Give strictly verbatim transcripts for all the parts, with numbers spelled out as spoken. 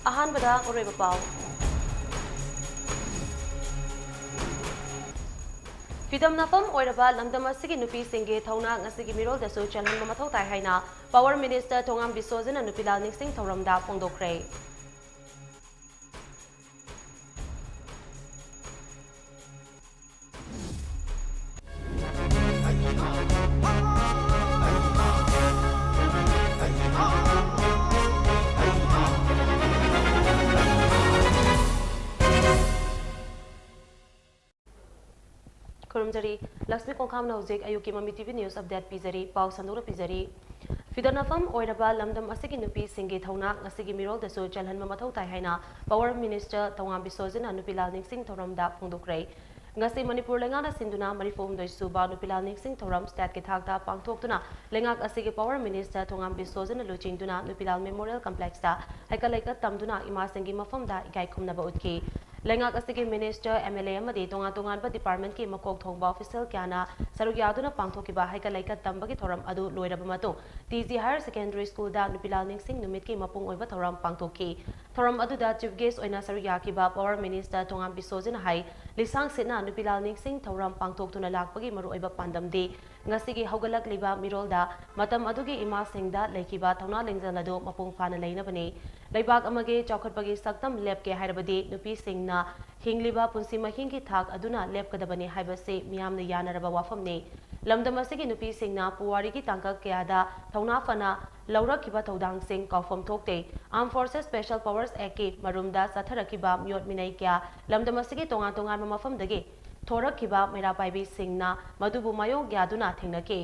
ꯑꯍꯥꯟꯕꯗ ꯑꯔꯣꯏꯕ ꯄꯥꯎ꯫ ꯐꯤꯗꯝꯅꯐꯝ ꯑꯣꯏꯔꯕ ꯂꯝꯗꯝ ꯑꯁꯤꯒꯤ ꯅꯨꯄꯤꯁꯤꯡꯒꯤ ꯊꯧꯅꯥ ꯉꯁꯤꯒꯤ ꯃꯤꯔꯣꯜꯗꯁꯨ ꯆꯦꯜꯍꯟꯕ ꯃꯊꯧ ꯇꯥꯏ ꯍꯥꯏꯅ Power Minister ꯊꯣꯉꯥꯝ ꯕꯤꯁꯣꯖꯤꯠꯅ ꯅꯨꯄꯤꯂꯥꯜ ꯅꯤꯡꯁꯤꯡ ꯊꯧꯔꯝꯗ ꯐꯣꯡꯗꯣꯛꯈ꯭ꯔꯦ꯫ ꯈꯨꯔꯨꯝꯖꯔꯤ꯫ ꯂꯛꯁꯃꯤ ꯀꯣꯡꯈꯥꯝꯅ ꯍꯧꯖꯤꯛ ꯑꯌꯨꯛꯀꯤ ꯃꯃꯤ ꯇꯤꯚꯤ news update ꯄꯤꯖꯔꯤ꯫ ꯄꯥꯎ ꯁꯟꯗꯣꯛꯅ ꯄꯤꯖꯔꯤ꯫ ꯐꯤꯗꯝꯅꯐꯝ ꯑꯣꯏꯔꯕ ꯂꯝꯗꯝ ꯑꯁꯤꯒꯤ ꯅꯨꯄꯤꯁꯤꯡꯒꯤ ꯊꯧꯅꯥ ꯉꯁꯤꯒꯤ ꯃꯤꯔꯣꯜꯗꯁꯨ ꯆꯦꯜꯍꯟꯕ ꯃꯊꯧ ꯇꯥꯏ ꯍꯥꯏꯅ Power Minister ꯊꯣꯉꯥꯝ ꯕꯤꯁꯣꯖꯤꯠꯅ ꯅꯨꯄꯤꯂꯥꯜ ꯅꯤꯡꯁꯤꯡ ꯊꯧꯔꯝꯗ ꯐꯣꯡꯗꯣꯛꯈ꯭ꯔꯦ꯫ ꯉꯁꯤ ꯃꯅꯤꯄꯨꯔ ꯂꯩꯉꯥꯛꯅ ꯁꯤꯟꯗꯨꯅ ꯃꯔꯤꯐꯨꯍꯨꯝꯗꯣꯏ ꯁꯨꯕ ꯅꯨꯄꯤꯂꯥꯜ ꯅꯤꯡꯁꯤꯡ ꯊꯧꯔꯝ stateꯀꯤ ꯊꯥꯛꯇ ꯄꯥꯡꯊꯣꯛꯇꯨꯅ ꯂꯩꯉꯥꯛ ꯑꯁꯤꯒꯤ Power Minister ꯊꯣꯉꯥꯝ ꯕꯤꯁꯣꯖꯤꯠꯅ ꯂꯨꯆꯤꯡꯗꯨꯅ ꯅꯨꯄꯤꯂꯥꯜ Memorial Complexꯇ ꯍꯩꯀꯠ ꯂꯩꯀꯠ ꯇꯝꯗꯨꯅ ꯏꯃꯥꯁꯤꯡꯒꯤ ꯃꯐꯝꯗ ꯏꯀꯥꯏ ꯈꯨꯝꯅꯕ ꯎꯠꯈꯤ꯫ ꯂꯩꯉꯥꯛ ꯑꯁꯤꯒꯤ minister, MLA ꯑꯃꯗꯤ ꯇꯣꯉꯥꯟ ꯇꯣꯉꯥꯟꯕ departmentꯀꯤ ꯃꯀꯣꯛ ꯊꯣꯡꯕ official ꯀꯌꯥꯅ ꯁꯔꯨꯛ ꯌꯥꯗꯨꯅ ꯄꯥꯡꯊꯣꯛꯈꯤꯕ ꯍꯩꯀꯠ ꯂꯩꯀꯠ ꯇꯝꯕꯒꯤ ꯊꯧꯔꯝ ꯑꯗꯨ ꯂꯣꯏꯔꯕ ꯃꯇꯨꯡ, TG Higher Secondary Schoolꯗ ꯅꯨꯄꯤꯂꯥꯜ ꯅꯤꯡꯁꯤꯡ ꯅꯨꯃꯤꯠꯀꯤ ꯃꯄꯨꯡ ꯑꯣꯏꯕ ꯊꯧꯔꯝ ꯄꯥꯡꯊꯣꯛꯈꯤ꯫ ꯊꯧꯔꯝ ꯑꯗꯨꯗ chief guest ꯑꯣꯏꯅ ꯁꯔꯨꯛ ꯌꯥꯈꯤꯕ Power Minister ꯊꯣꯉꯥꯝ ꯕꯤꯁꯣꯖꯤꯠꯅ ꯍꯥꯏ, ꯂꯤꯁꯥꯡ ꯁꯤꯠꯅ ꯅꯨꯄꯤꯂꯥꯜ ꯅꯤꯡꯁꯤꯡ ꯊꯧꯔꯝ ꯄꯥꯡꯊꯣꯛꯇꯨꯅ ꯂꯥꯛꯄꯒꯤ ꯃꯔꯨꯑꯣꯏꯕ ꯄꯥꯟꯗꯝꯗꯤ ꯉꯁꯤꯒꯤ ꯍꯧꯒꯠꯂꯛꯂꯤꯕ ꯃꯤꯔꯣꯜꯗ ꯃꯇꯝ ꯑꯗꯨꯒꯤ ꯏꯃꯥꯁꯤꯡꯗ ꯂꯩꯈꯤꯕ ꯊꯧꯅꯥ ꯂꯤꯡꯖꯦꯜ ꯑꯗꯨ ꯃꯄꯨꯡ ꯐꯥꯅ ꯂꯩꯅꯕꯅꯤ꯫ ꯂꯩꯕꯥꯛ ꯑꯃꯒꯤ ꯆꯥꯎꯈꯠꯄꯒꯤ ꯁꯛꯇꯝ ꯂꯦꯞꯀꯦ ꯍꯥꯏꯔꯕꯗꯤ ꯅꯨꯄꯤꯁꯤꯡꯅ ꯍꯤꯡꯂꯤꯕ ꯄꯨꯟꯁꯤ ꯃꯍꯤꯡꯒꯤ ꯊꯥꯛ ꯑꯗꯨꯅ ꯂꯦꯞꯀꯗꯕꯅꯤ ꯍꯥꯏꯕꯁꯤ ꯃꯤꯌꯥꯝꯅ ꯌꯥꯅꯔꯕ ꯋꯥꯐꯝꯅꯤ꯫ ꯂꯝꯗꯝ ꯑꯁꯤꯒꯤ ꯅꯨꯄꯤꯁꯤꯡꯅ ꯄꯨꯋꯥꯔꯤꯒꯤ ꯇꯥꯡꯀꯛ ꯀꯌꯥꯗ ꯊꯧꯅꯥ ꯐꯅ ꯂꯧꯔꯛꯈꯤꯕ ꯊꯧꯗꯥꯡꯁꯤꯡ ꯀꯥꯎꯐꯝ ꯊꯣꯛꯇꯦ꯫ Armed Forces Special Powers Actꯀꯤ ꯃꯔꯨꯝꯗ ꯆꯠꯊꯔꯛꯈꯤꯕ ꯃꯤꯑꯣꯠ ꯃꯤꯅꯩ ꯀꯌꯥ ꯂꯝꯗꯝ ꯑꯁꯤꯒꯤ ꯇꯣꯉꯥꯟ ꯇꯣꯉꯥꯟꯕ ꯃꯐꯝꯗꯒꯤ ꯊꯣꯔꯛꯈꯤꯕ ꯃꯩꯔꯥ ꯄꯥꯏꯕꯤꯁꯤꯡꯅ ꯃꯗꯨꯕꯨ ꯃꯥꯌꯣꯛ ꯌꯥꯗꯨꯅ ꯊꯦꯡꯅꯈꯤ꯫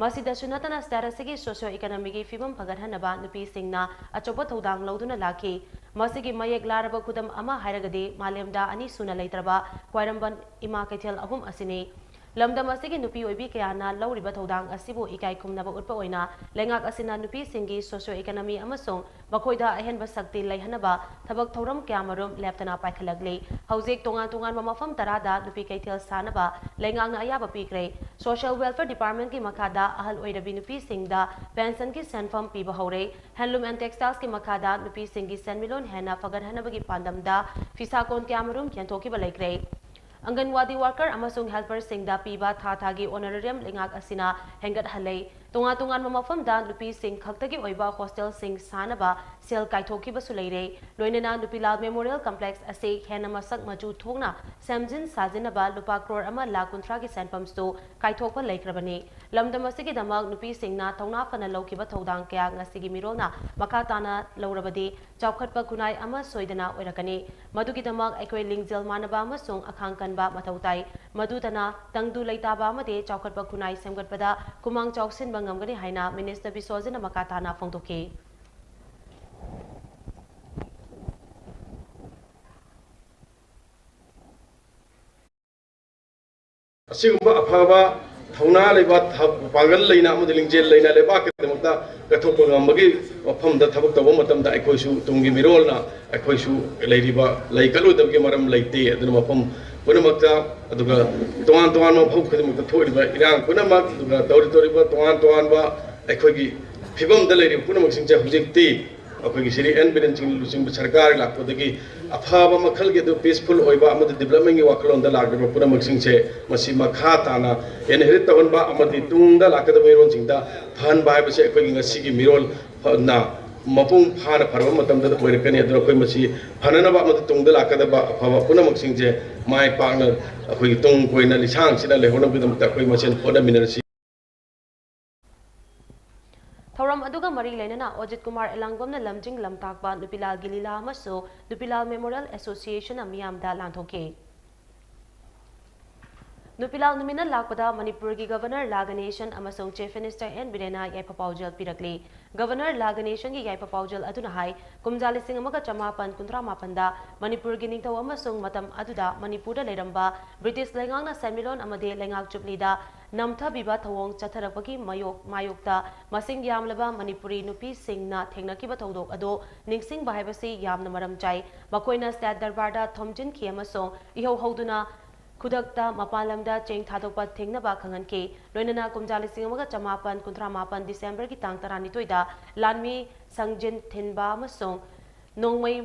ꯃꯁꯤꯗꯁꯨ ꯅꯠꯇꯅ state ꯑꯁꯤꯒꯤ socio economyꯒꯤ ꯐꯤꯕꯝ ꯐꯒꯠꯍꯟꯅꯕ ꯅꯨꯄꯤꯁꯤꯡꯅ ꯑꯆꯧꯕ ꯊꯧꯗꯥꯡ ꯂꯧꯗꯨꯅ ꯂꯥꯛꯈꯤ꯫ ꯃꯁꯤꯒꯤ ꯃꯌꯦꯛ ꯂꯥꯔꯕ ꯈꯨꯗꯝ ꯑꯃ ꯍꯥꯏꯔꯒꯗꯤ ꯃꯥꯂꯦꯝꯗ ꯑꯅꯤꯁꯨꯅ ꯂꯩꯇ꯭ꯔꯕ ꯈ꯭ꯋꯥꯏꯔꯝꯕꯟ ꯏꯃꯥ ꯀꯩꯊꯦꯜ ꯑꯍꯨꯝ ꯑꯁꯤꯅꯤ꯫ ꯂꯝꯗꯝ ꯑꯁꯤꯒꯤ ꯅꯨꯄꯤ ꯑꯣꯏꯕꯤ ꯀꯌꯥꯅ ꯂꯧꯔꯤꯕ ꯊꯧꯗꯥꯡ ꯑꯁꯤꯕꯨ ꯏꯀꯥꯏ ꯈꯨꯝꯅꯕ ꯎꯠꯄ ꯑꯣꯏꯅ ꯂꯩꯉꯥꯛ ꯑꯁꯤꯅ ꯅꯨꯄꯤꯁꯤꯡꯒꯤ socio economy ꯑꯃꯁꯨꯡ ꯃꯈꯣꯏꯗ ꯑꯍꯦꯟꯕ ꯁꯛꯇꯤ ꯂꯩꯍꯟꯅꯕ ꯊꯕꯛ ꯊꯧꯔꯝ ꯀꯌꯥꯃꯔꯨꯝ ꯂꯦꯞꯇꯅ ꯄꯥꯏꯈꯠꯂꯛꯂꯤ꯫ ꯍꯧꯖꯤꯛ ꯇꯣꯉꯥꯟ ꯇꯣꯉꯥꯟꯕ ꯃꯐꯝ ꯇꯔꯥꯗ ꯅꯨꯄꯤ ꯀꯩꯊꯦꯜ ꯁꯥꯅꯕ ꯂꯩꯉꯥꯛꯅ ꯑꯌꯥꯕ ꯄꯤꯈ꯭ꯔꯦ꯫ Social Welfare Departmentꯀꯤ ꯃꯈꯥꯗ ꯑꯍꯜ ꯑꯣꯏꯔꯕꯤ ꯅꯨꯄꯤꯁꯤꯡꯗ pensionꯒꯤ ꯁꯦꯟꯐꯝ ꯄꯤꯕ ꯍꯧꯔꯦ꯫ Handloom and Textilesꯀꯤ ꯃꯈꯥꯗ ꯅꯨꯄꯤꯁꯤꯡꯒꯤ ꯁꯦꯟꯃꯤꯠꯂꯣꯟ ꯍꯦꯟꯅ ꯐꯒꯠꯍꯟꯅꯕꯒꯤ ꯄꯥꯟꯗꯝꯗ ꯐꯤꯁꯥꯀꯣꯟ ꯀꯌꯥꯃꯔꯨꯝ ꯌꯦꯟꯊꯣꯛꯈꯤꯕ ꯂꯩꯈ꯭ꯔꯦ꯫ ꯑꯪꯒꯟꯋꯥꯗꯤ worker ꯑꯃꯁꯨꯡ helperꯁꯤꯡꯗ ꯄꯤꯕ ꯊꯥ ꯊꯥꯒꯤ honorarium ꯂꯩꯉꯥꯛ ꯑꯁꯤꯅ ꯍꯦꯟꯒꯠꯍꯜꯂꯦ꯫ ꯇꯣꯉꯥꯟ ꯇꯣꯉꯥꯟꯕ ꯃꯐꯝꯗ ꯅꯨꯄꯤꯁꯤꯡ ꯈꯛꯇꯒꯤ ꯑꯣꯏꯕ hostelꯁꯤꯡ ꯁꯥꯅꯕ ꯁꯦꯜ ꯀꯥꯏꯊꯣꯛꯈꯤꯕꯁꯨ ꯂꯩꯔꯦ꯫ ꯂꯣꯏꯅꯅ ꯅꯨꯄꯤꯂꯥꯜ Memorial Complex ꯑꯁꯤ ꯍꯦꯟꯅ ꯃꯁꯛ ꯃꯆꯨ ꯊꯣꯛꯅ ꯁꯦꯝꯖꯤꯟ ꯁꯥꯖꯤꯟꯅꯕ ꯂꯨꯄꯥ ꯀ꯭ꯔꯣꯔ ꯑꯃ ꯂꯥꯈ ꯀꯨꯟꯊ꯭ꯔꯥꯒꯤ ꯁꯦꯟꯐꯝꯁꯨ ꯀꯥꯏꯊꯣꯛꯄ ꯂꯩꯈ꯭ꯔꯕꯅꯤ꯫ ꯂꯝꯗꯝ ꯑꯁꯤꯒꯤꯗꯃꯛ ꯅꯨꯄꯤꯁꯤꯡꯅ ꯊꯧꯅꯥ ꯐꯅ ꯂꯧꯈꯤꯕ ꯊꯧꯗꯥꯡ ꯀꯌꯥ ꯉꯁꯤꯒꯤ ꯃꯤꯔꯣꯜꯅ ꯃꯈꯥ ꯇꯥꯅ ꯂꯧꯔꯕꯗꯤ ꯆꯥꯎꯈꯠꯄ ꯈꯨꯟꯅꯥꯏ ꯑꯃ ꯁꯣꯏꯗꯅ ꯑꯣꯏꯔꯛꯀꯅꯤ꯫ ꯃꯗꯨꯒꯤꯗꯃꯛ ꯑꯩꯈꯣꯏ ꯂꯤꯡꯖꯦꯜ ꯃꯥꯟꯅꯕ ꯑꯃꯁꯨꯡ ꯑꯈꯥꯡ ꯀꯟꯕ ꯃꯊꯧ ꯇꯥꯏ꯫ ꯃꯗꯨꯇꯅ ꯇꯪꯗꯨ ꯂꯩꯇꯥꯕ ꯑꯃꯗꯤ ꯆꯥꯎꯈꯠꯄ ꯈꯨꯟꯅꯥꯏ ꯁꯦꯝꯒꯠꯄꯗ ꯈꯨꯃꯥꯡ ꯆꯥꯎꯁꯤꯟꯕ ꯉꯝꯒꯅꯤ ꯍꯥꯏꯅ Minister ꯕꯤꯁ꯭ꯋꯖꯤꯠꯅ ꯃꯈꯥ ꯇꯥꯅ ꯐꯣꯡꯗꯣꯛꯈꯤ꯫ ꯑꯁꯤꯒꯨꯝꯕ ꯑꯐꯕ ꯊꯧꯅꯥ ꯂꯩꯕ ꯊ-, ꯄꯥꯡꯒꯜ ꯂꯩꯅ ꯑꯃꯗꯤ ꯂꯤꯡꯖꯦꯜ ꯂꯩꯅ ꯂꯩꯕꯥꯛꯀꯤꯗꯃꯛꯇ ꯀꯠꯊꯣꯛꯄ ꯉꯝꯕꯒꯤ ꯃꯐꯝꯗ ꯊꯕꯛ ꯇꯧꯕ ꯃꯇꯝꯗ ꯑꯩꯈꯣꯏꯁꯨ ꯇꯨꯡꯒꯤ ꯃꯤꯔꯣꯜꯅ ꯑꯩꯈꯣꯏꯁꯨ ꯂꯩꯔꯤꯕ ꯂꯩ ꯀꯠꯂꯣꯏꯗꯕꯒꯤ ꯃꯔꯝ ꯂꯩꯇꯦ꯫ ꯑꯗꯨꯅ ꯃꯐꯝ ꯄꯨꯝꯅꯃꯛꯇ, ꯑꯗꯨꯒ ꯇꯣꯉꯥꯟ ꯇꯣꯉꯥꯟꯕ ꯃꯐꯝ ꯈꯨꯗꯤꯡꯃꯛꯇ ꯊꯣꯛꯂꯤꯕ ꯏꯔꯥꯡ ꯄꯨꯝꯅꯃꯛ, ꯑꯗꯨꯒ ꯇꯧꯔꯤ ꯇꯧꯔꯤꯕ ꯇꯣꯉꯥꯟ ꯇꯣꯉꯥꯟꯕ ꯑꯩꯈꯣꯏꯒꯤ ꯐꯤꯕꯝꯗ ꯂꯩꯔꯤꯕ ꯄꯨꯝꯅꯃꯛꯁꯤꯡꯁꯦ ꯍꯧꯖꯤꯛꯇꯤ ꯑꯩꯈꯣꯏꯒꯤ ꯁ꯭ꯔꯤ ꯑꯦꯟ ꯕꯤꯔꯦꯟ ꯁꯤꯡ ꯂꯨꯆꯤꯡꯕ ꯁꯔꯀꯥꯔ ꯂꯥꯛꯄꯗꯒꯤ ꯑꯐꯕ ꯃꯈꯜꯒꯤ ꯑꯗꯨ peaceful ꯑꯣꯏꯕ ꯑꯃꯗꯤ developmentꯀꯤ ꯋꯥꯈꯜꯂꯣꯟꯗ ꯂꯥꯛꯂꯤꯕ ꯄꯨꯝꯅꯃꯛꯁꯤꯡꯁꯦ ꯃꯁꯤ ꯃꯈꯥ ꯇꯥꯅ inherit ꯇꯧꯍꯟꯕ ꯑꯃꯗꯤ ꯇꯨꯡꯗ ꯂꯥꯛꯀꯗꯕ ꯃꯤꯔꯣꯜꯁꯤꯡꯗ ꯐꯍꯟꯕ ꯍꯥꯏꯕꯁꯦ ꯑꯩꯈꯣꯏꯒꯤ ꯉꯁꯤꯒꯤ ꯃꯤꯔꯣꯜꯅ ꯃꯄꯨꯡ ꯐꯥꯅ ꯐꯔꯕ ꯃꯇꯝꯗ ꯑꯣꯏꯔꯛꯀꯅꯤ꯫ ꯑꯗꯨꯅ ꯑꯩꯈꯣꯏ ꯃꯁꯤ ꯐꯅꯅꯕ ꯑꯃꯗꯤ ꯇꯨꯡꯗ ꯂꯥꯛꯀꯗꯕ ꯑꯐꯕ ꯄꯨꯝꯅꯃꯛꯁꯤꯡꯁꯦ ꯃꯥꯏ ꯄꯥꯛꯅ ꯑꯩꯈꯣꯏꯒꯤ ꯇꯨꯡ ꯀꯣꯏꯅ ꯂꯤꯁꯥꯡꯁꯤꯠꯅ ꯂꯩꯍꯧꯅꯕꯒꯤꯗꯃꯛꯇ ꯑꯩꯈꯣꯏ ꯃꯁꯦꯟ ꯍꯣꯠꯅꯃꯤꯟꯅꯔꯁꯤ꯫ ꯊꯧꯔꯝ ꯑꯗꯨꯒ ꯃꯔꯤ ꯂꯩꯅꯅ ꯑꯣꯖꯤꯠ ꯀꯨꯃꯥꯔ ꯑꯦꯂꯥꯡꯕꯝꯅ ꯂꯝꯖꯤꯡ ꯂꯝꯇꯥꯛꯄ ꯅꯨꯄꯤꯂꯥꯜꯒꯤ ꯂꯤꯂꯥ ꯑꯃꯁꯨ ꯅꯨꯄꯤꯂꯥꯜ Memorial Associationꯅ ꯃꯤꯌꯥꯝꯗ ꯂꯥꯟꯊꯣꯛꯈꯤ꯫ ꯅꯨꯄꯤꯂꯥꯜ ꯅꯨꯃꯤꯠꯅ ꯂꯥꯛꯄꯗ ꯃꯅꯤꯄꯨꯔꯒꯤ ꯒꯚꯔꯅꯔ ꯂꯥ ꯒꯅꯦꯁꯟ ꯑꯃꯁꯨꯡ ꯆꯤꯐ ꯃꯤꯅꯤꯁꯇꯔ ꯑꯦꯟ ꯕꯤꯔꯦꯟꯅ ꯌꯥꯏꯐ ꯄꯥꯎꯖꯦꯜ ꯄꯤꯔꯛꯂꯤ꯫ ꯒꯚꯔꯅꯔ ꯂꯥ ꯒꯅꯦꯁꯟꯒꯤ ꯌꯥꯏꯐ ꯄꯥꯎꯖꯦꯜ ꯑꯗꯨꯅ ꯍꯥꯏ, ꯀꯨꯝꯖꯥ ꯂꯤꯁꯤꯡ ꯑꯃꯒ ꯆꯃꯥꯄꯟ ꯀꯨꯟꯊ꯭ꯔꯥ ꯃꯥꯄꯟꯗ ꯃꯅꯤꯄꯨꯔꯒꯤ ꯅꯤꯡꯊꯧ ꯑꯃꯁꯨꯡ ꯃꯇꯝ ꯑꯗꯨꯗ ꯃꯅꯤꯄꯨꯔꯗ ꯂꯩꯔꯝꯕ ꯕ꯭ꯔꯤꯇꯤꯁ ꯂꯩꯉꯥꯛꯅ ꯁꯦꯟꯃꯤꯠꯂꯣꯟ ꯑꯃꯗꯤ ꯂꯩꯉꯥꯛ ꯆꯨꯞꯂꯤꯗ ꯅꯝꯊꯕꯤꯕ ꯊꯧꯑꯣꯡ ꯆꯠꯊꯔꯛꯄꯒꯤ ꯃꯥꯌꯣꯛ-, ꯃꯥꯌꯣꯛꯇ ꯃꯁꯤꯡ ꯌꯥꯝꯂꯕ ꯃꯅꯤꯄꯨꯔꯤ ꯅꯨꯄꯤꯁꯤꯡꯅ ꯊꯦꯡꯅꯈꯤꯕ ꯊꯧꯗꯣꯛ ꯑꯗꯨ ꯅꯤꯡꯁꯤꯡꯕ ꯍꯥꯏꯕꯁꯤ ꯌꯥꯝꯅ ꯃꯔꯝ ꯆꯥꯏ꯫ ꯃꯈꯣꯏꯅ ꯁ꯭ꯇꯦꯠ ꯗꯔꯕꯥꯔꯗ ꯊꯣꯝꯖꯤꯟꯈꯤ ꯑꯃꯁꯨꯡ ꯏꯍꯧ ꯍꯧꯗꯨꯅ ꯈꯨꯗꯛꯇ ꯃꯄꯥꯟ ꯂꯝꯗ ꯆꯦꯡ ꯊꯥꯗꯣꯛꯄ ꯊꯤꯡꯅꯕ ꯈꯪꯍꯟꯈꯤ꯫ ꯂꯣꯏꯅꯅ ꯀꯨꯝꯖꯥ ꯂꯤꯁꯤꯡ ꯑꯃꯒ ꯆꯃꯥꯄꯟ ꯀꯨꯟꯊ꯭ꯔꯥ ꯃꯥꯄꯟ ꯗꯤꯁꯦꯝꯕꯔꯒꯤ ꯇꯥꯡ ꯇꯔꯥꯅꯤꯊꯣꯏꯗ ꯂꯥꯟꯃꯤ ꯁꯪꯖꯤꯟ ꯊꯤꯟꯕ ꯑꯃꯁꯨꯡ ꯅꯣꯡꯃꯩ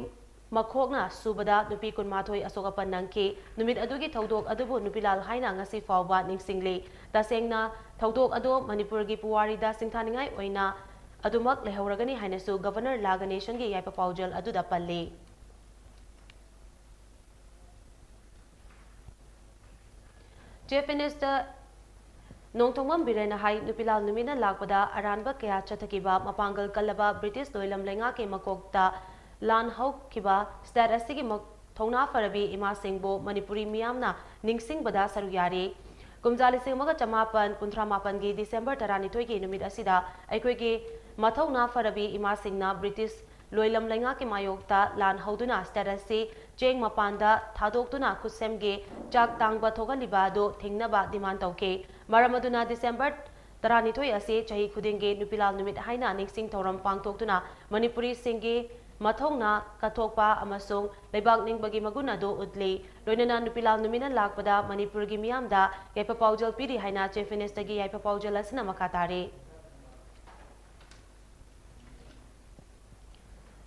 ꯃꯈꯣꯛꯅ ꯁꯨꯕꯗ ꯅꯨꯄꯤ ꯀꯨꯟꯃꯥꯊꯣꯏ ꯑꯁꯣꯛ ꯑꯄꯟ ꯅꯪꯈꯤ꯫ ꯅꯨꯃꯤꯠ ꯑꯗꯨꯒꯤ ꯊꯧꯗꯣꯛ ꯑꯗꯨꯕꯨ ꯅꯨꯄꯤꯂꯥꯜ ꯍꯥꯏꯅ ꯉꯁꯤ ꯐꯥꯎꯕ ꯅꯤꯡꯁꯤꯡꯂꯤ꯫ ꯇꯁꯦꯡꯅ ꯊꯧꯗꯣꯛ ꯑꯗꯨ ꯃꯅꯤꯄꯨꯔꯒꯤ ꯄꯨꯋꯥꯔꯤꯗ ꯁꯤꯡꯊꯥꯅꯤꯡꯉꯥꯏ ꯑꯣꯏꯅ ꯑꯗꯨꯃꯛ ꯂꯩꯍꯧꯔꯒꯅꯤ ꯍꯥꯏꯅꯁꯨ ꯒꯚꯔꯅꯔ ꯂꯥ ꯒꯅꯦꯁꯟꯒꯤ ꯌꯥꯏꯐ ꯄꯥꯎꯖꯦꯜ ꯑꯗꯨꯗ ꯄꯜꯂꯤ꯫ ꯆꯤꯐ ꯃꯤꯅꯤꯁꯇꯔ ꯅꯣꯡꯊꯣꯝꯕꯝ ꯕꯤꯔꯦꯟꯅ ꯍꯥꯏ, ꯅꯨꯄꯤꯂꯥꯜ ꯅꯨꯃꯤꯠꯅ ꯂꯥꯛꯄꯗ ꯑꯔꯥꯟꯕ ꯀꯌꯥ ꯆꯠꯊꯈꯤꯕ, ꯃꯄꯥꯡꯒꯜ ꯀꯜꯂꯕ ꯕ꯭ꯔꯤꯇꯤꯁ ꯂꯣꯏꯂꯝ ꯂꯩꯉꯥꯛꯀꯤ ꯃꯀꯣꯛꯇ ꯂꯥꯟ ꯍꯧꯈꯤꯕ ꯁ꯭ꯇꯦꯠ ꯑꯁꯤꯒꯤ ꯃ-, ꯊꯧꯅꯥ ꯐꯔꯕꯤ ꯏꯃꯥꯁꯤꯡꯕꯨ ꯃꯅꯤꯄꯨꯔꯤ ꯃꯤꯌꯥꯝꯅ ꯅꯤꯡꯁꯤꯡꯕꯗ ꯁꯔꯨꯛ ꯌꯥꯔꯤ꯫ ꯀꯨꯝꯖꯥ ꯂꯤꯁꯤꯡ ꯑꯃꯒ ꯆꯃꯥꯄꯟ ꯀꯨꯟꯊ꯭ꯔꯥ ꯃꯥꯄꯟꯒꯤ ꯗꯤꯁꯦꯝꯕꯔ ꯇꯔꯥꯅꯤꯊꯣꯏꯒꯤ ꯅꯨꯃꯤꯠ ꯑꯁꯤꯗ ꯑꯩꯈꯣꯏꯒꯤ ꯃꯊꯧꯅꯥ ꯐꯔꯕꯤ ꯏꯃꯥꯁꯤꯡꯅ ꯕ꯭ꯔꯤꯇꯤꯁ ꯂꯣꯏꯂꯝ ꯂꯩꯉꯥꯛꯀꯤ ꯃꯥꯌꯣꯛꯇ ꯂꯥꯟ ꯍꯧꯗꯨꯅ ꯁ꯭ꯇꯦꯠ ꯑꯁꯤ ꯆꯦꯡ ꯃꯄꯥꯟꯗ ꯊꯥꯗꯣꯛꯇꯨꯅ ꯈꯨꯠꯁꯦꯝꯒꯤ ꯆꯥꯛ ꯇꯥꯡꯕ ꯊꯣꯛꯍꯜꯂꯤꯕ ꯑꯗꯨ ꯊꯤꯡꯅꯕ ꯗꯤꯃꯥꯟ ꯇꯧꯈꯤ꯫ ꯃꯔꯝ ꯑꯗꯨꯅ ꯗꯤꯁꯦꯝꯕꯔ ꯇꯔꯥꯅꯤꯊꯣꯏ ꯑꯁꯤ ꯆꯍꯤ ꯈꯨꯗꯤꯡꯒꯤ ꯅꯨꯄꯤꯂꯥꯜ ꯅꯨꯃꯤꯠ ꯍꯥꯏꯅ ꯅꯤꯡꯁꯤꯡ ꯊꯧꯔꯝ ꯄꯥꯡꯊꯣꯛꯇꯨꯅ ꯃꯅꯤꯄꯨꯔꯤꯁꯤꯡꯒꯤ ꯃꯊꯧꯅꯥ ꯀꯠꯊꯣꯛꯄ ꯑꯃꯁꯨꯡ ꯂꯩꯕꯥꯛ ꯅꯤꯡꯕꯒꯤ ꯃꯒꯨꯟ ꯑꯗꯨ ꯎꯠꯂꯤ꯫ ꯂꯣꯏꯅꯅ ꯅꯨꯄꯤꯂꯥꯜ ꯅꯨꯃꯤꯠꯅ ꯂꯥꯛꯄꯗ ꯃꯅꯤꯄꯨꯔꯒꯤ ꯃꯤꯌꯥꯝꯗ ꯌꯥꯏꯐ ꯄꯥꯎꯖꯦꯜ ꯄꯤꯔꯤ ꯍꯥꯏꯅ ꯆꯤꯐ ꯃꯤꯅꯤꯁꯇꯔꯒꯤ ꯌꯥꯏꯐ ꯄꯥꯎꯖꯦꯜ ꯑꯁꯤꯅ ꯃꯈꯥ ꯇꯥꯔꯤ꯫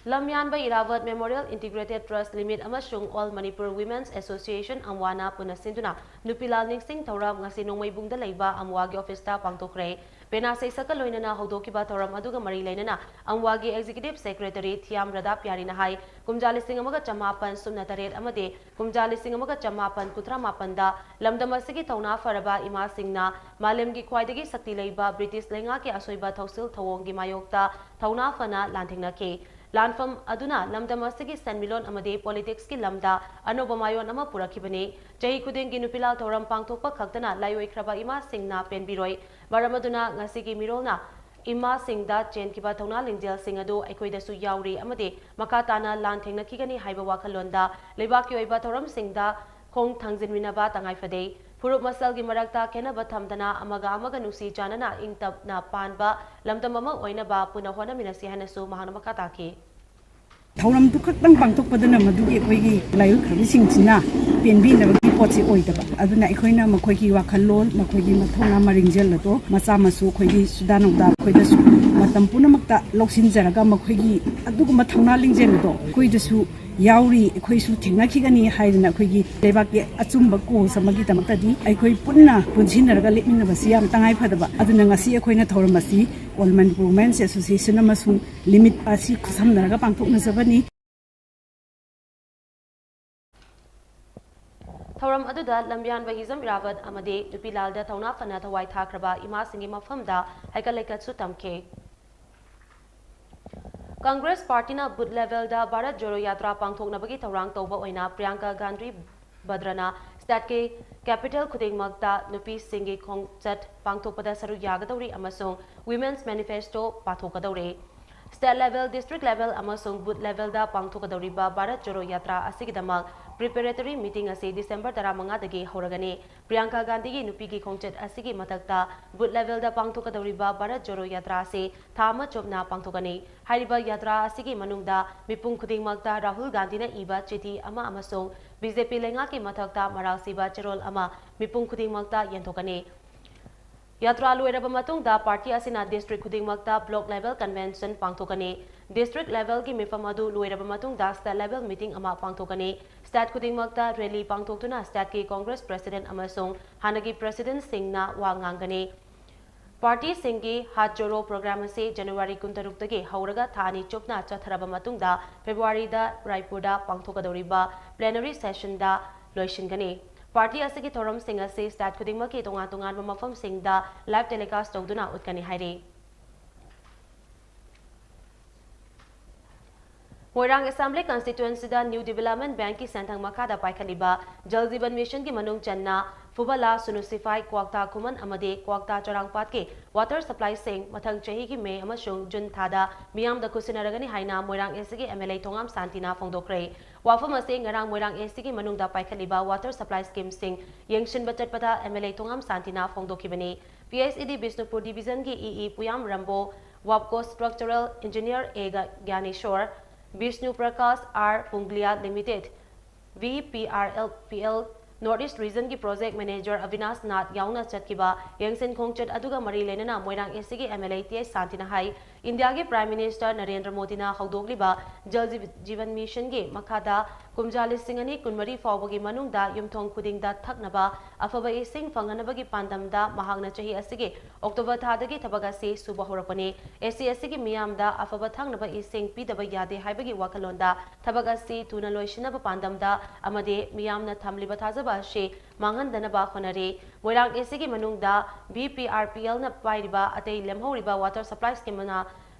ꯂꯝꯌꯥꯟꯕ ꯏꯔꯥꯕꯠ Memorial Integrated Trust Limited ꯑꯃꯁꯨꯡ All Manipur Women's Association ꯑꯝꯋꯥꯅ ꯄꯨꯟꯅ ꯁꯤꯟꯗꯨꯅ ꯅꯨꯄꯤꯂꯥꯜ ꯅꯤꯡꯁꯤꯡ ꯊꯧꯔꯝ ꯉꯁꯤ ꯅꯣꯡꯃꯩꯕꯨꯡꯗ ꯂꯩꯕ ꯑꯝꯋꯥꯒꯤ ꯑꯣꯐꯤꯁꯇ ꯄꯥꯡꯊꯣꯛꯈ꯭ꯔꯦ꯫ ꯄꯦꯅꯥ ꯁꯩꯁꯛꯀ ꯂꯣꯏꯅꯅ ꯍꯧꯗꯣꯛꯈꯤꯕ ꯊꯧꯔꯝ ꯑꯗꯨꯒ ꯃꯔꯤ ꯂꯩꯅꯅ ꯑꯝꯋꯥꯒꯤ Executive Secretary ꯊꯤꯌꯥꯝ ꯔꯗꯥꯞ ꯌꯥꯔꯤꯅ ꯍꯥꯏ, ꯀꯨꯝꯖꯥ ꯂꯤꯁꯤꯡ ꯑꯃꯒ ꯆꯃꯥꯄꯟ ꯁꯨꯞꯅ ꯇꯔꯦꯠ ꯑꯃꯗꯤ ꯀꯨꯝꯖꯥ ꯂꯤꯁꯤꯡ ꯑꯃꯒ ꯆꯃꯥꯄꯟ ꯀꯨꯟꯊ꯭ꯔꯥ ꯃꯥꯄꯟꯗ ꯂꯝꯗꯝ ꯑꯁꯤꯒꯤ ꯊꯧꯅꯥ ꯐꯔꯕ ꯏꯃꯥꯁꯤꯡꯅ ꯃꯥꯂꯦꯝꯒꯤ ꯈ꯭ꯋꯥꯏꯗꯒꯤ ꯁꯛꯇꯤ ꯂꯩꯕ ꯕ꯭ꯔꯤꯇꯤꯁ ꯂꯩꯉꯥꯛꯀꯤ ꯑꯁꯣꯏꯕ ꯊꯧꯁꯤꯜ ꯊꯧꯑꯣꯡꯒꯤ ꯃꯥꯌꯣꯛꯇ ꯊꯧꯅꯥ ꯐꯅ ꯂꯥꯟꯊꯦꯡꯅꯈꯤ꯫ ꯂꯥꯟꯐꯝ ꯑꯗꯨꯅ ꯂꯝꯗꯝ ꯑꯁꯤꯒꯤ ꯁꯦꯟꯃꯤꯠꯂꯣꯟ ꯑꯃꯗꯤ ꯄꯣꯂꯤꯇꯤꯛꯁꯀꯤ ꯂꯝꯗ ꯑꯅꯧꯕ ꯃꯥꯏꯑꯣꯟ ꯑꯃ ꯄꯨꯔꯛꯈꯤꯕꯅꯤ꯫ ꯆꯍꯤ ꯈꯨꯗꯤꯡꯒꯤ ꯅꯨꯄꯤ ꯂꯥꯜ ꯊꯧꯔꯝ ꯄꯥꯡꯊꯣꯛꯄ ꯈꯛꯇꯅ ꯂꯥꯏꯑꯣꯏꯈ꯭ꯔꯕ ꯏꯃꯥꯁꯤꯡꯅ ꯄꯦꯟꯕꯤꯔꯣꯏ꯫ ꯃꯔꯝ ꯑꯗꯨꯅ ꯉꯁꯤꯒꯤ ꯃꯤꯔꯣꯜꯅ ꯏꯃꯥꯁꯤꯡꯗ ꯆꯦꯟꯈꯤꯕ ꯊꯧꯅꯥ ꯂꯤꯡꯖꯦꯜꯁꯤꯡ ꯑꯗꯨ ꯑꯩꯈꯣꯏꯗꯁꯨ ꯌꯥꯎꯔꯤ ꯑꯃꯗꯤ ꯃꯈꯥ ꯇꯥꯅ ꯂꯥꯟ ꯊꯦꯡꯅꯈꯤꯒꯅꯤ ꯍꯥꯏꯕ ꯋꯥꯈꯜꯂꯣꯟꯗ ꯂꯩꯕꯥꯛꯀꯤ ꯑꯣꯏꯕ ꯊꯧꯔꯝꯁꯤꯡꯗ ꯈꯣꯡ ꯊꯥꯡꯖꯤꯟꯃꯤꯟꯅꯕ ꯇꯉꯥꯏ ꯐꯗꯦ꯫ ꯐꯨꯔꯨꯞ ꯃꯁꯦꯜꯒꯤ ꯃꯔꯛꯇ ꯈꯦꯟꯅꯕ ꯊꯝꯗꯅ ꯑꯃꯒ ꯑꯃꯒ ꯅꯨꯡꯁꯤ ꯆꯥꯟꯅꯅ ꯏꯪ ꯇꯞꯅ ꯄꯥꯟꯕ ꯂꯝꯗꯝ ꯑꯃ ꯑꯣꯏꯅꯕ ꯄꯨꯟꯅ ꯍꯣꯠꯅꯃꯤꯟꯅꯁꯤ ꯍꯥꯏꯅꯁꯨ ꯃꯍꯥꯛꯅ ꯃꯈꯥ ꯇꯥꯈꯤ꯫ ꯊꯧꯔꯝꯗꯨ ꯈꯛꯇꯪ ꯄꯥꯡꯊꯣꯛꯄꯗꯨꯅ ꯃꯗꯨꯒꯤ ꯑꯩꯈꯣꯏꯒꯤ ꯂꯥꯏꯑꯣꯏꯈ꯭ꯔꯕꯁꯤꯡꯁꯤꯅ ꯄꯦꯟꯕꯤꯅꯕꯒꯤ ꯄꯣꯠꯁꯤ ꯑꯣꯏꯗꯕ꯫ ꯑꯗꯨꯅ ꯑꯩꯈꯣꯏꯅ ꯃꯈꯣꯏꯒꯤ ꯋꯥꯈꯜꯂꯣꯟ, ꯃꯈꯣꯏꯒꯤ ꯃꯊꯧꯅꯥ ꯃꯔꯤꯡꯖꯦꯜ ꯑꯗꯣ ꯃꯆꯥ ꯃꯁꯨ ꯑꯩꯈꯣꯏꯒꯤ ꯁꯨꯗꯥ ꯅꯧꯗꯥ ꯑꯩꯈꯣꯏꯗꯁꯨ ꯃꯇꯝ ꯄꯨꯝꯅꯃꯛꯇ ꯂꯧꯁꯤꯟꯖꯔꯒ ꯃꯈꯣꯏꯒꯤ ꯑꯗꯨꯒꯨꯝꯕ ꯊꯧꯅꯥ ꯂꯤꯡꯖꯦꯜ ꯑꯗꯣ ꯑꯩꯈꯣꯏꯗꯁꯨ ꯌꯥꯎꯔꯤ, ꯑꯩꯈꯣꯏꯁꯨ ꯊꯦꯡꯅꯈꯤꯒꯅꯤ ꯍꯥꯏꯗꯅ ꯑꯩꯈꯣꯏꯒꯤ ꯂꯩꯕꯥꯛꯀꯤ ꯑꯆꯨꯝꯕ ꯀꯣꯁ ꯑꯃꯒꯤꯗꯃꯛꯇꯗꯤ ꯑꯩꯈꯣꯏ ꯄꯨꯟꯅ ꯄꯨꯟꯁꯤꯟꯅꯔꯒ ꯂꯦꯞꯃꯤꯟꯅꯕꯁꯤ ꯌꯥꯝ ꯇꯉꯥꯏ ꯐꯗꯕ꯫ ꯑꯗꯨꯅ ꯉꯁꯤ ꯑꯩꯈꯣꯏꯅ ꯊꯧꯔꯝ ꯑꯁꯤ All Manipur Women's Association ꯑꯃꯁꯨꯡ ꯂꯤꯃꯤꯠ ꯑꯁꯤ ꯈꯨꯠꯁꯝꯅꯔꯒ ꯄꯥꯡꯊꯣꯛꯅꯖꯕꯅꯤ꯫ ꯊꯧꯔꯝ ꯑꯗꯨꯗ ꯂꯝꯌꯥꯟꯕ ꯍꯤꯖꯝ ꯏꯔꯥꯕꯠ ꯑꯃꯗꯤ ꯅꯨꯄꯤ ꯂꯥꯜꯗ ꯊꯧꯅꯥ ꯐꯅ ꯊꯋꯥꯏ ꯊꯥꯈ꯭ꯔꯕ ꯏꯃꯥꯁꯤꯡꯒꯤ ꯃꯐꯝꯗ ꯍꯩꯀꯠ ꯂꯩꯀꯠꯁꯨ ꯇꯝꯈꯤ꯫ ꯀꯪꯒ꯭ꯔꯦꯁ ꯄꯥꯔꯇꯤꯅ ꯕꯨꯊ ꯂꯦꯚꯦꯜꯗ ꯚꯥꯔꯠ ꯖꯣꯔꯣ ꯌꯥꯇ꯭ꯔꯥ ꯄꯥꯡꯊꯣꯛꯅꯕꯒꯤ ꯊꯧꯔꯥꯡ ꯇꯧꯕ ꯑꯣꯏꯅ ꯄ꯭ꯔꯤꯌꯥꯡꯀꯥ ꯒꯥꯟꯙꯤ ꯚꯗ꯭ꯔꯅ ꯁ꯭ꯇꯦꯠꯀꯤ ꯀꯦꯄꯤꯇꯦꯜ ꯈꯨꯗꯤꯡꯃꯛꯇ ꯅꯨꯄꯤꯁꯤꯡꯒꯤ ꯈꯣꯡꯆꯠ ꯄꯥꯡꯊꯣꯛꯄꯗ ꯁꯔꯨꯛ ꯌꯥꯒꯗꯧꯔꯤ ꯑꯃꯁꯨꯡ Women's Manifesto ꯄꯥꯊꯣꯛꯀꯗꯧꯔꯤ꯫ ꯁ꯭ꯇꯦꯠ ꯂꯦꯚꯦꯜ, ꯗꯤꯁꯇ꯭ꯔꯤꯛ ꯂꯦꯚꯦꯜ ꯑꯃꯁꯨꯡ ꯕꯨꯊ ꯂꯦꯚꯦꯜꯗ ꯄꯥꯡꯊꯣꯛꯀꯗꯧꯔꯤꯕ ꯚꯥꯔꯠ ꯖꯣꯔꯣ ꯌꯥꯇ꯭ꯔꯥ ꯑꯁꯤꯒꯤꯗꯃꯛ preparatory meeting ꯑꯁꯤ ꯗꯤꯁꯦꯝꯕꯔ ꯇꯔꯥꯃꯉꯥꯗꯒꯤ ꯍꯧꯔꯒꯅꯤ꯫ ꯄ꯭ꯔꯤꯌꯥꯡꯀꯥ ꯒꯥꯟꯙꯤꯒꯤ ꯅꯨꯄꯤꯒꯤ ꯈꯣꯡꯆꯠ ꯑꯁꯤꯒꯤ ꯃꯊꯛꯇ ꯕꯨꯊ ꯂꯦꯚꯦꯜꯗ ꯄꯥꯡꯊꯣꯛꯀꯗꯧꯔꯤꯕ ꯚꯥꯔꯠ ꯖꯣꯔꯣ ꯌꯥꯇ꯭ꯔꯥ ꯑꯁꯤ ꯊꯥ ꯑꯃ ꯆꯨꯞꯅ ꯄꯥꯡꯊꯣꯛꯀꯅꯤ꯫ ꯍꯥꯏꯔꯤꯕ ꯌꯥꯇ꯭ꯔꯥ ꯑꯁꯤꯒꯤ ꯃꯅꯨꯡꯗ ꯃꯤꯄꯨꯝ ꯈꯨꯗꯤꯡꯃꯛꯇ ꯔꯥꯍꯨꯜ ꯒꯥꯟꯙꯤꯅ ꯏꯕ ꯆꯤꯊꯤ ꯑꯃ ꯑꯃꯁꯨꯡ ꯕꯤ ꯖꯦ ꯄꯤ ꯂꯩꯉꯥꯛꯀꯤ ꯃꯊꯛꯇ ꯃꯔꯥꯜ ꯁꯤꯕ ꯆꯦꯔꯣꯜ ꯑꯃ ꯃꯤꯄꯨꯝ ꯈꯨꯗꯤꯡꯃꯛꯇ ꯌꯦꯟꯊꯣꯛꯀꯅꯤ꯫ ꯌꯥꯇ꯭ꯔꯥ ꯂꯣꯏꯔꯕ ꯃꯇꯨꯡꯗ ꯄꯥꯔꯇꯤ ꯑꯁꯤꯅ ꯗꯤꯁꯇ꯭ꯔꯤꯛ ꯈꯨꯗꯤꯡꯃꯛꯇ ꯕ꯭ꯂꯣꯛ ꯂꯦꯚꯦꯜ ꯀꯟꯚꯦꯟꯁꯟ ꯄꯥꯡꯊꯣꯛꯀꯅꯤ꯫ ꯗꯤꯁꯇ꯭ꯔꯤꯛ ꯂꯦꯚꯦꯜꯒꯤ ꯃꯤꯐꯝ ꯑꯗꯨ ꯂꯣꯏꯔꯕ ꯃꯇꯨꯡꯗ ꯁ꯭ꯇꯦꯠ ꯂꯦꯚꯦꯜ ꯃꯤꯇꯤꯡ ꯑꯃ ꯄꯥꯡꯊꯣꯛꯀꯅꯤ꯫ ꯁ꯭ꯇꯦꯠ ꯈꯨꯗꯤꯡꯃꯛꯇ ꯔꯦꯂꯤ ꯄꯥꯡꯊꯣꯛꯇꯨꯅ ꯁ꯭ꯇꯦꯠꯀꯤ ꯀꯣꯡꯒ꯭ꯔꯦꯁ ꯄ꯭ꯔꯦꯁꯤꯗꯦꯟꯠ ꯑꯃꯁꯨꯡ ꯍꯥꯟꯅꯒꯤ ꯄ꯭ꯔꯦꯁꯤꯗꯦꯟꯠꯁꯤꯡꯅ ꯋꯥ ꯉꯥꯡꯒꯅꯤ꯫ ꯄꯥꯔꯇꯤꯁꯤꯡꯒꯤ ꯍꯥꯠ ꯖꯣꯔꯣ ꯄ꯭ꯔꯣꯒ꯭ꯔꯥꯝ ꯑꯁꯤ ꯖꯅꯋꯥꯔꯤ ꯀꯨꯟꯇꯔꯨꯛꯇꯒꯤ ꯍꯧꯔꯒ ꯊꯥ ꯑꯅꯤ ꯆꯨꯞꯅ ꯆꯠꯊꯔꯕ ꯃꯇꯨꯡꯗ ꯐꯦꯕ꯭ꯔꯨꯋꯥꯔꯤꯗ ꯔꯥꯏꯄꯨꯔꯗ ꯄꯥꯡꯊꯣꯛꯀꯗꯧꯔꯤꯕ ꯄ꯭ꯂꯦꯅꯔꯤ ꯁꯦꯁꯟꯗ ꯂꯣꯏꯁꯤꯟꯒꯅꯤ꯫ ꯄꯥꯔꯇꯤ ꯑꯁꯤꯒꯤ ꯊꯧꯔꯝꯁꯤꯡ ꯑꯁꯤ ꯁ꯭ꯇꯦꯠ ꯈꯨꯗꯤꯡꯃꯛꯀꯤ ꯇꯣꯉꯥꯟ ꯇꯣꯉꯥꯟꯕ ꯃꯐꯝꯁꯤꯡꯗ ꯂꯥꯏꯚ ꯇꯦꯂꯤꯀꯥꯁ ꯇꯧꯗꯨꯅ ꯎꯠꯀꯅꯤ ꯍꯥꯏꯔꯤ꯫ ꯃꯣꯏꯔꯥꯡ ꯑꯦꯁꯦꯝꯕ꯭ꯂꯤ ꯀꯟꯁꯇꯤꯇ꯭ꯋꯦꯟꯁꯤꯗ ꯅ꯭ꯌꯨ ꯗꯤꯕꯦꯂꯞꯃꯦꯟ ꯕꯦꯡꯛꯀꯤ ꯁꯦꯟꯊꯪ ꯃꯈꯥꯗ ꯄꯥꯏꯈꯠꯂꯤꯕ ꯖꯜ ꯖꯤꯕꯟ ꯃꯤꯁꯟꯒꯤ ꯃꯅꯨꯡ ꯆꯟꯅ ꯐꯨꯕꯂꯥ, ꯁꯨꯅꯨꯁꯤꯐꯥꯏ, ꯀ꯭ꯋꯥꯛꯇꯥ ꯈꯨꯃꯟ ꯑꯃꯗꯤ ꯀ꯭ꯋꯥꯛꯇꯥ ꯆꯔꯥꯡꯄꯥꯠꯀꯤ ꯋꯥꯇꯔ ꯁꯄ꯭ꯂꯥꯏꯁꯤꯡ ꯃꯊꯪ ꯆꯍꯤꯒꯤ ꯃꯦ ꯑꯃꯁꯨꯡ ꯖꯨꯟ ꯊꯥꯗ ꯃꯤꯌꯥꯝꯗ ꯈꯨꯠꯁꯤꯟꯅꯔꯒꯅꯤ ꯍꯥꯏꯅ ꯃꯣꯏꯔꯥꯡ ꯑꯦꯁꯤꯒꯤ ꯑꯦꯝ ꯑꯦꯜ ꯑꯦ ꯊꯣꯉꯥꯝ ꯁꯥꯟꯇꯤꯅ ꯐꯣꯡꯗꯣꯛꯈ꯭ꯔꯦ꯫ ꯋꯥꯐꯝ ꯑꯁꯤ ꯉꯔꯥꯡ ꯃꯣꯏꯔꯥꯡ ꯑꯦꯁꯤꯒꯤ ꯃꯅꯨꯡꯗ ꯄꯥꯏꯈꯠꯂꯤꯕ ꯋꯥꯇꯔ ꯁꯄ꯭ꯂꯥꯏ ꯁ꯭ꯀꯤꯝꯁꯤꯡ ꯌꯦꯡꯁꯤꯟꯕ ꯆꯠꯄꯗ ꯑꯦꯝ ꯑꯦꯜ ꯑꯦ ꯊꯣꯉꯥꯝ ꯁꯥꯟꯇꯤꯅ ꯐꯣꯡꯗꯣꯛꯈꯤꯕꯅꯤ꯫ P H E D Bishnupur ꯗꯤꯕꯤꯖꯟꯒꯤ ꯏ ꯏ ꯄꯨꯌꯥꯝ ꯔꯝꯕꯣ, ꯋꯥꯞꯀꯣ ꯁ꯭ꯇ꯭ꯔꯛꯆꯔꯦꯜ ꯏꯟꯖꯤꯅꯤꯌꯔ ꯑꯦ ꯒ-, Gyaneshor, Bishnu Prakash R Punglia limited, V P R L P L, north east ꯔꯤꯖꯟꯒꯤ ꯄ꯭ꯔꯣꯖꯦꯛ ꯃꯦꯅꯦꯖꯔ ꯑꯕꯤꯅꯥꯁ ꯅꯥꯊ ꯌꯥꯎꯅ ꯆꯠꯈꯤꯕ ꯌꯦꯡꯁꯤꯟ ꯈꯣꯡꯆꯠ ꯑꯗꯨꯒ ꯃꯔꯤ ꯂꯩꯅꯅ ꯃꯣꯏꯔꯥꯡ ꯑꯦꯁꯤꯒꯤ M L A T H ꯁꯥꯟꯇꯤꯅ ꯍꯥꯏ, ꯏꯟꯗꯤꯌꯥꯒꯤ ꯄ꯭ꯔꯥꯏꯝ ꯃꯤꯅꯤꯁꯇꯔ ꯅꯔꯦꯟꯗ꯭ꯔ ꯃꯣꯗꯤꯅ ꯍꯧꯗꯣꯛꯂꯤꯕ ꯖꯜ ꯖꯤ-, ꯖꯤꯕꯟ ꯃꯤꯁꯟꯒꯤ ꯃꯈꯥꯗ ꯀꯨꯝꯖꯥ ꯂꯤꯁꯤꯡ ꯑꯅꯤ ꯀꯨꯟꯃꯔꯤ ꯐꯥꯎꯕꯒꯤ ꯃꯅꯨꯡꯗ ꯌꯨꯝꯊꯣꯡ ꯈꯨꯗꯤꯡꯗ ꯊꯛꯅꯕ ꯑꯐꯕ ꯏꯁꯤꯡ ꯐꯪꯍꯟꯅꯕꯒꯤ ꯄꯥꯟꯗꯝꯗ ꯃꯍꯥꯛꯅ ꯆꯍꯤ ꯑꯁꯤꯒꯤ ꯑꯣꯛꯇꯣꯕꯔ ꯊꯥꯗꯒꯤ ꯊꯕꯛ ꯑꯁꯤ ꯁꯨꯕ ꯍꯧꯔꯛꯄꯅꯤ꯫ ꯑꯦꯁꯤ ꯑꯁꯤꯒꯤ ꯃꯤꯌꯥꯝꯗ ꯑꯐꯕ ꯊꯛꯅꯕ ꯏꯁꯤꯡ ꯄꯤꯗꯕ ꯌꯥꯗꯦ ꯍꯥꯏꯕꯒꯤ ꯋꯥꯈꯜꯂꯣꯟꯗ ꯊꯕꯛ ꯑꯁꯤ ꯊꯨꯅ ꯂꯣꯏꯁꯤꯟꯅꯕ ꯄꯥꯟꯗꯝꯗ ꯑꯃꯗꯤ ꯃꯤꯌꯥꯝꯅ ꯊꯝꯂꯤꯕ ꯊꯥꯖꯕ ꯑꯁꯤ ꯃꯥꯡꯍꯟꯗꯅꯕ ꯍꯣꯠꯅꯔꯤ꯫ ꯃꯣꯏꯔꯥꯡ ꯑꯦꯁꯤꯒꯤ ꯃꯅꯨꯡꯗ ꯚꯤ ꯄꯤ ꯑꯥꯔ ꯄꯤ ꯑꯦꯜꯅ ꯄꯥꯏꯔꯤꯕ ꯑꯇꯩ ꯂꯦꯝꯍꯧꯔꯤꯕ ꯋꯥꯇꯔ ꯁꯄ꯭ꯂꯥꯏ ꯁ꯭ꯀꯤꯝꯅ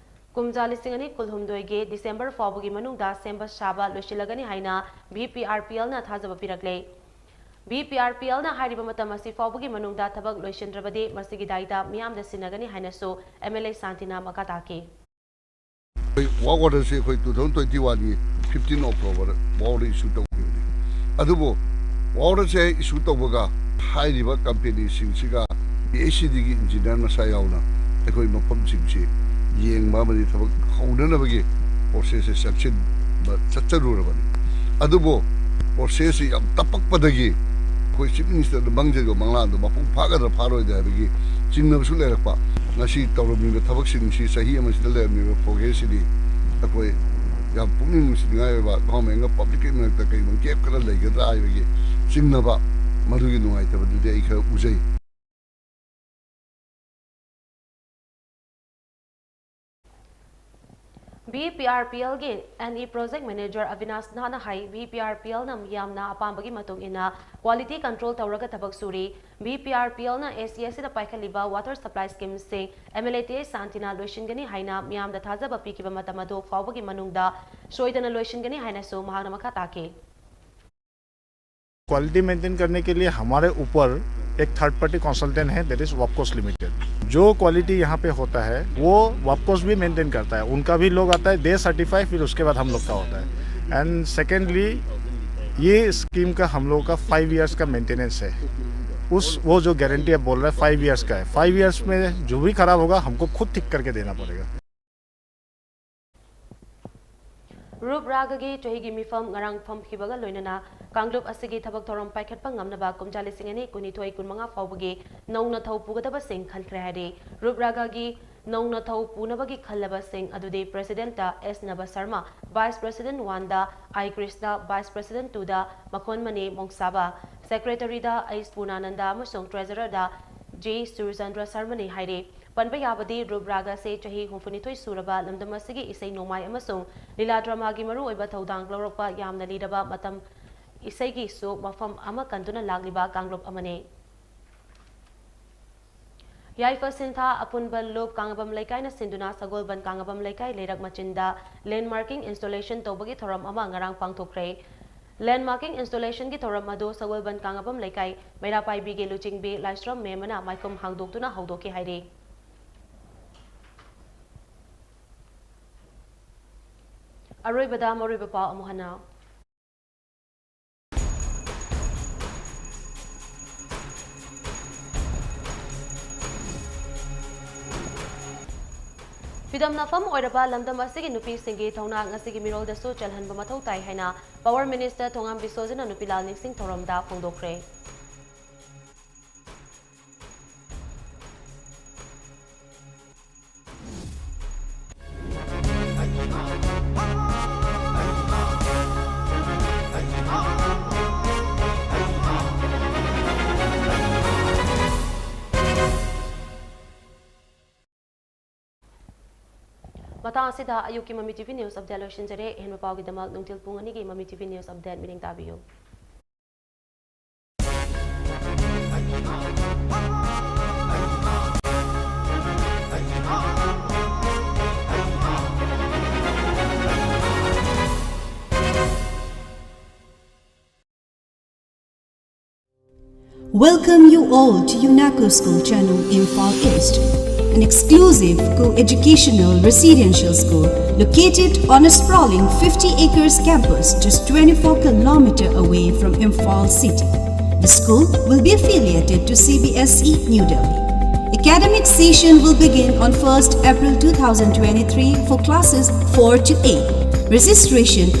ꯀꯨꯝꯖꯥ ꯂꯤꯁꯤꯡ ꯑꯅꯤ ꯀꯨꯟꯍꯨꯝꯗꯣꯏꯒꯤ ꯗꯤꯁꯦꯝꯕꯔ ꯐꯥꯎꯕꯒꯤ ꯃꯅꯨꯡꯗ ꯁꯦꯝꯕ ꯁꯥꯕ ꯂꯣꯏꯁꯤꯜꯂꯒꯅꯤ ꯍꯥꯏꯅ ꯚꯤ ꯄꯤ ꯑꯥꯔ ꯄꯤ ꯑꯦꯜꯅ ꯊꯥꯖꯕ ꯄꯤꯔꯛꯂꯦ꯫ ꯚꯤ ꯄꯤ ꯑꯥꯔ ꯄꯤ ꯑꯦꯜꯅ ꯍꯥꯏꯔꯤꯕ ꯃꯇꯝ ꯑꯁꯤ ꯐꯥꯎꯕꯒꯤ ꯃꯅꯨꯡꯗ ꯊꯕꯛ ꯂꯣꯏꯁꯤꯟꯗ꯭ꯔꯕꯗꯤ ꯃꯁꯤꯒꯤ ꯗꯥꯏꯇ ꯃꯤꯌꯥꯝꯗ ꯁꯤꯟꯅꯒꯅꯤ ꯍꯥꯏꯅꯁꯨ ꯑꯦꯝ ꯑꯦꯜ ꯑꯦ ꯁꯥꯟꯇꯤꯅ ꯃꯈꯥ ꯇꯥꯈꯤ꯫ ꯑꯩꯈꯣꯏ ꯋꯥꯔꯛ ꯑꯣꯔꯗꯔꯁꯦ ꯑꯩꯈꯣꯏ ꯇꯨ ꯊꯥꯎꯖꯟ ꯇ꯭ꯋꯦꯟꯇꯤ ꯋꯥꯟꯒꯤ ꯐꯤꯐꯇꯤꯟ ꯑꯣꯛꯇꯣꯕꯔ ꯋꯥꯔꯛ ꯑꯣꯔꯗꯔ ꯏꯁꯨ ꯇꯧꯈꯤꯕꯅꯤ꯫ ꯑꯗꯨꯕꯨ ꯋꯥꯔꯛ ꯑꯣꯔꯗꯔꯁꯦ ꯏꯁꯨ ꯇꯧꯕꯒ ꯍꯥꯏꯔꯤꯕ ꯀꯝꯄꯦꯅꯤꯁꯤꯡꯁꯤꯒ ꯄꯤ ꯑꯩꯆ ꯏ ꯗꯤꯒꯤ ꯏꯟꯖꯤꯅꯤꯌꯔ ꯃꯁꯥ ꯌꯥꯎꯅ ꯑꯩꯈꯣꯏ ꯃꯐꯝꯁꯤꯡꯁꯤ ꯌꯦꯡꯕ ꯑꯃꯗꯤ ꯊꯕꯛ ꯍꯧꯅꯅꯕꯒꯤ ꯄ꯭ꯔꯣꯁꯦꯁꯁꯦ ꯆꯠꯁꯤꯟꯕ, ꯆꯠꯆꯔꯨꯔꯕꯅꯤ꯫ ꯑꯗꯨꯕꯨ ꯄ꯭ꯔꯣꯁꯦꯁꯁꯤ ꯌꯥꯝ ꯇꯞꯄꯛꯄꯗꯒꯤ ꯑꯩꯈꯣꯏ ꯆꯤꯐ ꯃꯤꯅꯤꯁꯇꯔꯗ ꯃꯥꯡꯖꯕ ꯃꯪꯂꯥꯟꯗꯣ ꯃꯄꯨꯡ ꯐꯥꯒꯗ꯭ꯔꯥ ꯐꯥꯔꯣꯏꯗ꯭ꯔꯥ ꯍꯥꯏꯕꯒꯤ ꯆꯤꯡꯅꯕꯁꯨ ꯂꯩꯔꯛꯄ꯫ ꯉꯁꯤ ꯇꯧꯔꯝꯃꯤꯕ ꯊꯕꯛꯁꯤꯡꯁꯤ, ꯆꯍꯤ ꯑꯃꯁꯤꯗ ꯂꯩꯔꯝꯃꯤꯕ ꯄ꯭ꯔꯣꯒ꯭ꯔꯦꯁꯁꯤꯗꯤ ꯑꯩꯈꯣꯏ ꯌꯥꯝ ꯄꯨꯛꯅꯤꯡ ꯅꯨꯡꯁꯤꯅꯤꯡꯉꯥꯏ ꯑꯣꯏꯕ, ꯒꯚꯔꯟꯃꯦꯟꯒ ꯄꯕ꯭ꯂꯤꯛꯀꯤ ꯃꯔꯛꯇ ꯀꯔꯤꯒꯨꯝꯕ ꯒꯦꯞ ꯈꯔ ꯂꯩꯒꯗ꯭ꯔꯥ ꯍꯥꯏꯕꯒꯤ ꯆꯤꯡꯅꯕ, ꯃꯗꯨꯒꯤ ꯅꯨꯡꯉꯥꯏꯇꯕꯗꯨꯗꯤ ꯑꯩ ꯈꯔ ꯎꯖꯩ꯫ ꯚꯤ ꯄꯤ ꯑꯥꯔ ꯄꯤ ꯑꯦꯜꯒꯤ N E project manager Abinash ꯅꯍꯥꯅ ꯍꯥꯏ, ꯚꯤ ꯄꯤ ꯑꯥꯔ ꯄꯤ ꯑꯦꯜꯅ ꯃꯤꯌꯥꯝꯅ ꯑꯄꯥꯝꯕꯒꯤ ꯃꯇꯨꯡ ꯏꯟꯅ ꯀ꯭ꯋꯥꯂꯤꯇꯤ ꯀꯟꯇ꯭ꯔꯣꯜ ꯇꯧꯔꯒ ꯊꯕꯛ ꯁꯨꯔꯤ꯫ ꯚꯤ ꯄꯤ ꯑꯥꯔ ꯄꯤ ꯑꯦꯜꯅ ꯑꯦ ꯁꯤ ꯑꯦꯁ ꯁꯤꯗ ꯄꯥꯏꯈꯠꯂꯤꯕ ꯋꯥꯇꯔ ꯁꯄ꯭ꯂꯥꯏ ꯁ꯭ꯀꯤꯝꯁꯤꯡ ꯑꯦꯝ ꯑꯦꯜ ꯑꯦ ꯇꯤ ꯑꯦꯁ ꯁꯥꯟꯇꯤꯅ ꯂꯣꯏꯁꯤꯟꯒꯅꯤ ꯍꯥꯏꯅ ꯃꯤꯌꯥꯝꯗ ꯊꯥꯖꯕ ꯄꯤꯈꯤꯕ ꯃꯇꯝ ꯑꯗꯨ ꯐꯥꯎꯕꯒꯤ ꯃꯅꯨꯡꯗ ꯁꯣꯏꯗꯅ ꯂꯣꯏꯁꯤꯟꯒꯅꯤ ꯍꯥꯏꯅꯁꯨ ꯃꯍꯥꯛꯅ ꯃꯈꯥ ꯇꯥꯈꯤ꯫ क्वालिटी मेंटेन करने के लिए हमारे ऊपर एक थर्ड पार्टी कंसल्टेंट है, दैट इज वापकोस लिमिटेड। जो क्वालिटी यहाँ पे होता है वो वापकोस भी मेंटेन करता है, उनका भी लोग आता है, दे सर्टिफाई, फिर उसके बाद हम लोग का होता है। एंड सेकेंडली, ये स्कीम का हम लोगों का फाइव ईयर्स का मेंटेनेंस है। उस वो जो गारंटी आप बोल रहे हैं फाइव ईयर्स का है, फाइव ईयर्स में जो भी खराब होगा हमको खुद ठीक करके देना पड़ेगा। ꯔꯨꯞ ꯔꯥꯒꯒꯤ ꯆꯍꯤꯒꯤ ꯃꯤꯐꯝ ꯉꯔꯥꯡ ꯐꯝꯈꯤꯕꯒ ꯂꯣꯏꯅꯅ ꯀꯥꯡꯂꯨꯞ ꯑꯁꯤꯒꯤ ꯊꯕꯛ ꯊꯧꯔꯝ ꯄꯥꯏꯈꯠꯄ ꯉꯝꯅꯕ ꯀꯨꯝꯖꯥ ꯂꯤꯁꯤꯡ ꯑꯅꯤ ꯀꯨꯟꯅꯤꯊꯣꯏ ꯀꯨꯟꯃꯉꯥ ꯐꯥꯎꯕꯒꯤ ꯅꯧꯅ ꯊꯧ ꯄꯨꯒꯗꯕꯁꯤꯡ ꯈꯟꯈ꯭ꯔꯦ ꯍꯥꯏꯔꯤ꯫ ꯔꯨꯞ ꯔꯥꯒꯒꯤ ꯅꯧꯅ ꯊꯧ ꯄꯨꯅꯕꯒꯤ ꯈꯜꯂꯕꯁꯤꯡ ꯑꯗꯨꯗꯤ ꯄ꯭ꯔꯦꯁꯤꯗꯦꯟꯠꯇ ꯑꯦꯁ ꯅꯕ ꯁꯔꯃ, ꯚꯥꯏꯁ ꯄ꯭ꯔꯦꯁꯤꯗꯦꯟꯠ ꯋꯥꯟꯗ ꯑꯥꯏ ꯀ꯭ꯔꯤꯁꯅ, ꯚꯥꯏꯁ ꯄ꯭ꯔꯦꯁꯤꯗꯦꯟꯠ ꯇꯨꯗ ꯃꯈꯣꯟꯃꯅꯤ ꯃꯣꯡꯁꯥꯕ, ꯁꯦꯀ꯭ꯔꯦꯇꯔꯤꯗ ꯑꯩꯆ ꯄꯨꯔꯅꯥꯅꯟꯗ ꯑꯃꯁꯨꯡ ꯇ꯭ꯔꯦꯖꯔꯔꯗ ꯖꯤ ꯁꯨꯔꯆꯟꯗ꯭ꯔ ꯁꯔꯃꯅꯤ ꯍꯥꯏꯔꯤ꯫ ꯄꯟꯕ ꯌꯥꯕꯗꯤ ꯔꯨꯞ ꯔꯥꯒ ꯑꯁꯤ ꯆꯍꯤ ꯍꯨꯝꯐꯨꯅꯤꯊꯣꯏ ꯁꯨꯔꯕ ꯂꯝꯗꯝ ꯑꯁꯤꯒꯤ ꯏꯁꯩ ꯅꯣꯡꯃꯥꯏ ꯑꯃꯁꯨꯡ ꯂꯤꯂꯥ ꯗ꯭ꯔꯃꯥꯒꯤ ꯃꯔꯨꯑꯣꯏꯕ ꯊꯧꯗꯥꯡ ꯂꯧꯔꯛꯄ ꯌꯥꯝꯅ ꯂꯤꯔꯕ ꯃꯇꯝ ꯏꯁꯩꯒꯤꯁꯨ ꯃꯐꯝ ꯑꯃ ꯀꯟꯗꯨꯅ ꯂꯥꯛꯂꯤꯕ ꯀꯥꯡꯂꯨꯞ ꯑꯃꯅꯤ꯫ ꯌꯥꯏꯐ ꯁꯤꯟꯊꯥ ꯑꯄꯨꯟꯕ ꯂꯨꯞ ꯀꯥꯡꯉꯕꯝ ꯂꯩꯀꯥꯏꯅ ꯁꯤꯟꯗꯨꯅ ꯁꯒꯣꯜꯕꯟ ꯀꯥꯡꯉꯕꯝ ꯂꯩꯀꯥꯏ ꯂꯩꯔꯛ ꯃꯆꯤꯟꯗ ꯂꯦꯟꯃꯥꯔꯀꯤꯡ ꯏꯟꯁꯇꯣꯂꯦꯁꯟ ꯇꯧꯕꯒꯤ ꯊꯧꯔꯝ ꯑꯃ ꯉꯔꯥꯡ ꯄꯥꯡꯊꯣꯛꯈ꯭ꯔꯦ꯫ ꯂꯦꯟꯃꯥꯔꯀꯤꯡ ꯏꯟꯁꯇꯣꯂꯦꯁꯟꯒꯤ ꯊꯧꯔꯝ ꯑꯗꯨ ꯁꯒꯣꯜꯕꯟ ꯀꯥꯡꯉꯕꯝ ꯂꯩꯀꯥꯏ ꯃꯩꯔꯥ ꯄꯥꯏꯕꯤꯒꯤ ꯂꯨꯆꯤꯡꯕꯤ ꯂꯥꯏꯁ꯭ꯔꯝ ꯃꯦꯝꯕꯅ ꯃꯥꯏꯈꯨꯝ ꯍꯥꯡꯗꯣꯛꯇꯨꯅ ꯍꯧꯗꯣꯛꯈꯤ ꯍꯥꯏꯔꯤ꯫ ꯑꯔꯣꯏꯕꯗ ꯃꯔꯨꯑꯣꯏꯕ ꯄꯥꯎ ꯑꯃꯨꯛ ꯍꯟꯅ꯫ ꯐꯤꯗꯝꯅꯐꯝ ꯑꯣꯏꯔꯕ ꯂꯝꯗꯝ ꯑꯁꯤꯒꯤ ꯅꯨꯄꯤꯁꯤꯡꯒꯤ ꯊꯧꯅꯥ ꯉꯁꯤꯒꯤ ꯃꯤꯔꯣꯜꯗꯁꯨ ꯆꯜꯍꯟꯕ ꯃꯊꯧ ꯇꯥꯏ ꯍꯥꯏꯅ ꯄꯥꯋꯔ ꯃꯤꯅꯤꯁꯇꯔ ꯊꯣꯉꯥꯝ ꯕꯤꯁꯣꯖꯤꯠꯅ ꯅꯨꯄꯤ ꯂꯥꯜ ꯅꯤꯡꯁꯤꯡ ꯊꯧꯔꯝꯗ ꯐꯣꯡꯗꯣꯛꯈ꯭ꯔꯦ꯫ ꯃꯇꯥꯡ ꯑꯁꯤꯗ ꯑꯌꯨꯛꯀꯤ ꯃꯃꯤ ꯇꯤꯚꯤ ꯅ꯭ꯌꯨꯁ ꯑꯞꯗꯦꯠ ꯂꯣꯏꯁꯤꯟꯖꯔꯦ꯫ ꯑꯍꯦꯟꯕ ꯄꯥꯎꯒꯤꯗꯃꯛ ꯅꯨꯡꯊꯤꯜ ꯄꯨꯡ ꯑꯅꯤꯒꯤ ꯃꯃꯤ ꯇꯤꯚꯤ ꯅ꯭ꯌꯨꯁ ꯑꯞꯗꯦꯠ ꯃꯤꯠꯌꯦꯡ ꯇꯥꯕꯤꯌꯨ꯫ Welcome you all to UNACO School Channel, Imphal East, an exclusive co-educational residential school located on a sprawling fifty acres campus just twenty-four kilometer away from Imphal city. The school will be affiliated to C B S E New Delhi. Academic session will begin on first April two thousand twenty-three for classes four to eight. Registration